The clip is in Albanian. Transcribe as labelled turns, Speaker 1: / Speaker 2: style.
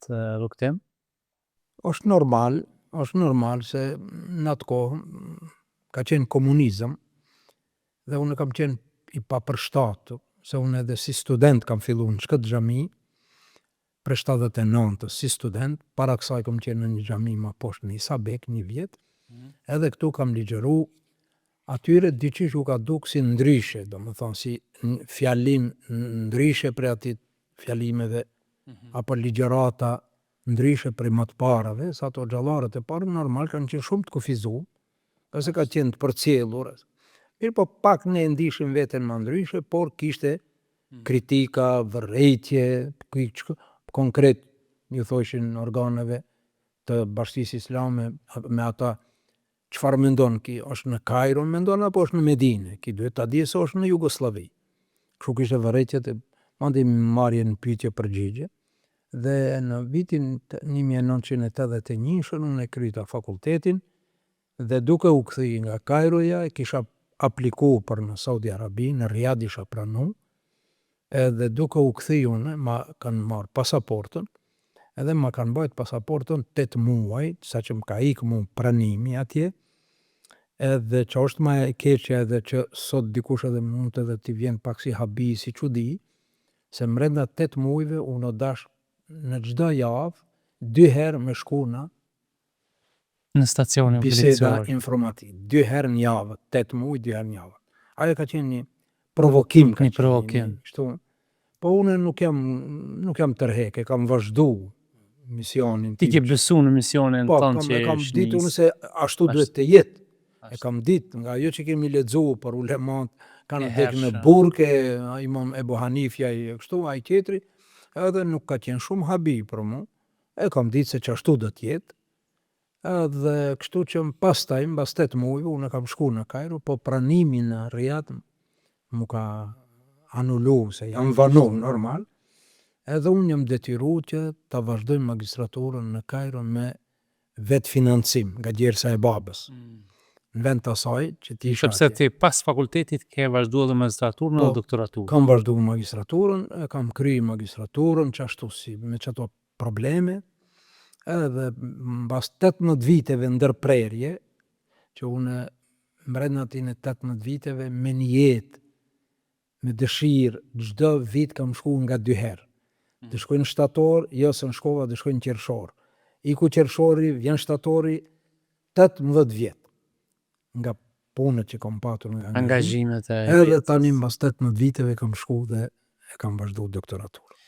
Speaker 1: atë rrugëtim?
Speaker 2: Është normal, është normal se në atë kohë ka qenë komunizëm dhe unë kam qenë i papërshtatur, se unë edhe si student kam fillu në këtë xhami, prej 79-ës si student, para kësaj kam qenë në një xhami ma poshtë në Isabek, një vjet, edhe këtu kam ligjëru, atyre diqysh u ka duk si ndryshe, do më thonë si fjalim ndryshe prej atij fjalimeve, apo ligjërata ndryshe prej më të parave, sa ato hoxhallarët e parë normal kanë qenë shumë të kufizuar, ose ka qenë të përcjellur. Mirë po pak ne ndishim veten më ndryshe, por kishte kritika, vërejtje, konkret ju thoshin organeve të Bashkësisë Islame me ata çfarë mendon ki, është në Kajro mendon apo është në Medine, ki duhet ta di se është në Jugosllavi. Kështu kishte vërejtjet e mandej marrje në pyetje përgjigje dhe në vitin 1981 unë e kryta fakultetin dhe duke u kthy nga Kajroja e kisha apliku për në Saudi Arabi, në Riyadh isha pranu, edhe duke u kthy unë, ma kanë marrë pasaportën, edhe ma kanë mbajt pasaportën 8 muaj, sa që më ka ikë mu pranimi atje, edhe që është ma e keqja edhe që sot dikush edhe mund edhe t'i vjen pak si habi, si çudi, se mrenda 8 muajve unë o dash në çdo javë, dy herë me shku në
Speaker 1: Në stacionin
Speaker 2: biseda
Speaker 1: policor.
Speaker 2: informative, dy herë në javë, 8 muaj, dy herë në javë. Ajo ka qenë një provokim, ka
Speaker 1: Një
Speaker 2: qenë,
Speaker 1: provokim.
Speaker 2: Kështu. Po unë nuk jam nuk jam tërhek, e kam vazhdu misionin
Speaker 1: Ti
Speaker 2: tim.
Speaker 1: ke besu në misionin
Speaker 2: Po,
Speaker 1: tënd
Speaker 2: kam,
Speaker 1: që
Speaker 2: e kam
Speaker 1: është
Speaker 2: ditë unë
Speaker 1: nis.
Speaker 2: se ashtu duhet të jetë. E
Speaker 1: Ashtu.
Speaker 2: kam ditë nga ajo që kemi lexu për ulemat, kanë
Speaker 1: E
Speaker 2: vdekë në
Speaker 1: hershëm.
Speaker 2: burg, e Imam Ebu Hanifja i kështu, ai tjetri, edhe nuk ka qenë shumë habi për mu. E kam ditë se që ashtu do të jetë. Edhe kështu që pastaj, mbas 8 muajve, unë kam shku në Kajro, po pranimi në Riyadh mu ka anulu, se jam vanu normal, edhe unë jam detyru që ta vazhdoj magistraturën në Kajro me vetëfinancim nga djersa e babës, në vend të asaj që ti isha
Speaker 1: Sepse
Speaker 2: atje.
Speaker 1: ti pas fakultetit ke vazhdu edhe magistraturën
Speaker 2: Po,
Speaker 1: edhe doktoraturën.
Speaker 2: Kam vazhdu magistraturën, e kam kry magistraturën, që ashtu si me qato probleme, edhe mbas 18 viteve ndërprerje, që unë mbrenda atyne 18 viteve me një jetë, me dëshirë, çdo vit kam shku nga dy herë. Të shkoj në shtator, jo se në shkova, të shkoj në qershor. Iku qershori, vjen shtatori, 18 vjet nga punët që kam patur nga
Speaker 1: Angazhimet e
Speaker 2: Edhe tani mbas 18 viteve kam shku dhe e kam vazhdu doktoraturën.